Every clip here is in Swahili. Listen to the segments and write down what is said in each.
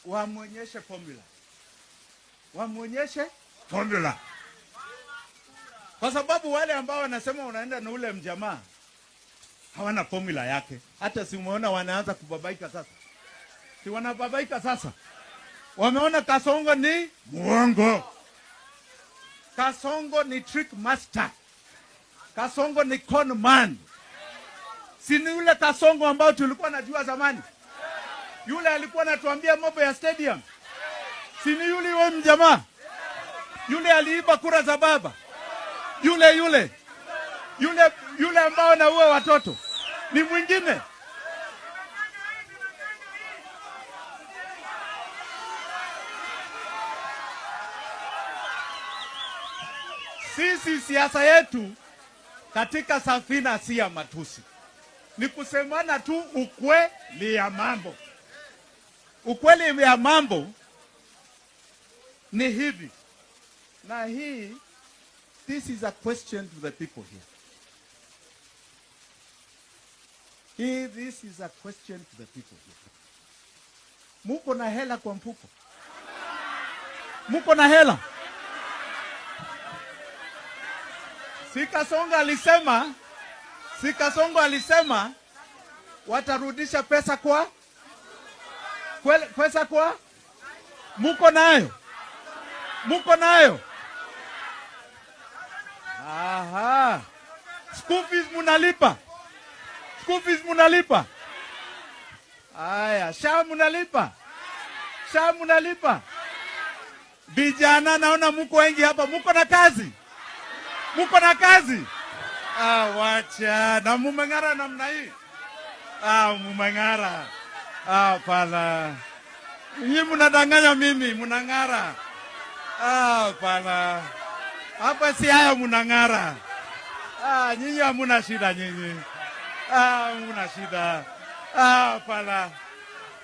Wamwonyeshe formula, wamwonyeshe formula, kwa sababu wale ambao wanasema unaenda na ule mjamaa hawana formula yake. Hata si umeona wanaanza kubabaika sasa, si wanababaika sasa? Wameona Kasongo ni muongo, Kasongo ni trick master, Kasongo ni con man. Si ni yule Kasongo ambao tulikuwa najua zamani? Yule alikuwa anatuambia mambo ya stadium. Si ni yule we mjamaa? Yule aliiba kura za baba. Yule yule. Yule yule ambao anaua watoto. Ni mwingine. Sisi siasa yetu katika safina si ya matusi, ni kusemana tu ukweli ya mambo. Ukweli ya mambo ni hivi, na hii, this is a question to the people here. Hii, this is a question to the people here. Muko na hela kwa mfuko? Muko na hela? Si Kasongo alisema, si Kasongo alisema watarudisha pesa kwa kwele, pesa kwa muko nayo, muko nayo? Aha, school fees munalipa, school fees munalipa. Aya, SHA munalipa, SHA munalipa. Vijana naona muko wengi hapa, muko na kazi, muko na kazi? Ah, wacha na mumeng'ara namna hii. Ah, mumeng'ara. Ah, pana. Nyinyi mnadanganya mimi, mnang'ara. Ah, pana. Hapa si haya mnang'ara. Ah, nyinyi hamuna shida nyinyi. Ah, hamuna shida. Ah, pana.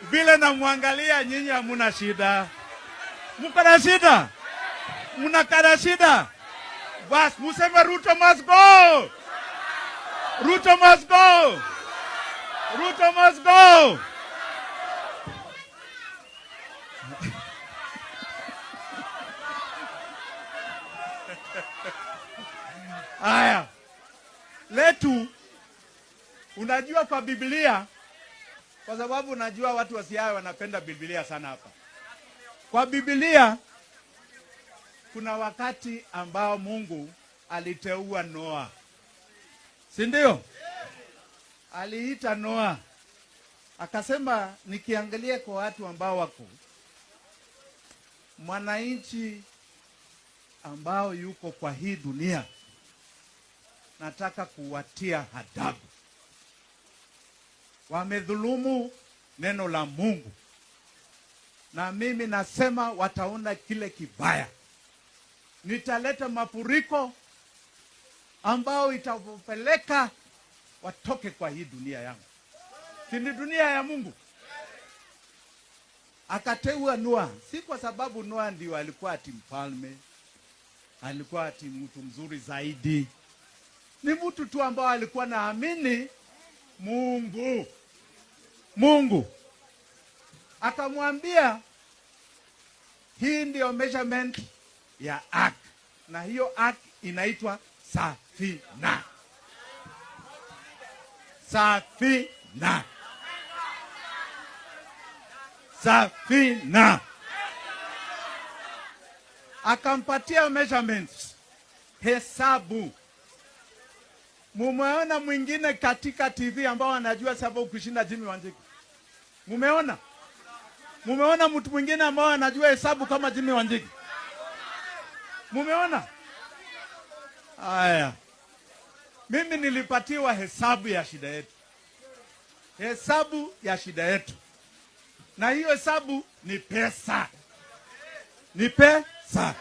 Vile namwangalia nyinyi hamuna shida. Mko na shida? Mnakaa shida? Bas, museme Ruto must go. Ruto must go. Ruto must go. Aya, letu, unajua kwa Biblia, kwa sababu unajua watu wa Siaya wanapenda Biblia sana hapa. Kwa Biblia kuna wakati ambao Mungu aliteua Noa, si ndio? Aliita Noa akasema, nikiangalia kwa watu ambao wako mwananchi ambao yuko kwa hii dunia, nataka kuwatia adabu. Wamedhulumu neno la Mungu, na mimi nasema wataona kile kibaya. Nitaleta mafuriko ambao itawapeleka watoke kwa hii dunia yangu. Si ni dunia ya Mungu? Akateua Noa, si kwa sababu Noa ndio alikuwa ati mfalme, alikuwa ati mtu mzuri zaidi. Ni mtu tu ambao alikuwa naamini Mungu. Mungu akamwambia hii ndio measurement ya ark, na hiyo ark inaitwa safina. Safina, safina. Akampatia measurements, hesabu. Mumeona mwingine katika TV ambao anajua sababu kushinda Jimmy Wanjigi? Mumeona? Mumeona mtu mwingine ambao anajua hesabu kama Jimmy Wanjigi? Mumeona? Aya, mimi nilipatiwa hesabu ya shida yetu, hesabu ya shida yetu, na hiyo hesabu ni pesa, ni pesa.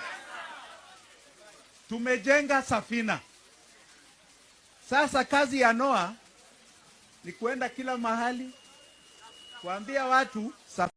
Tumejenga safina. Sasa kazi ya Noa ni kuenda kila mahali kuambia watu safina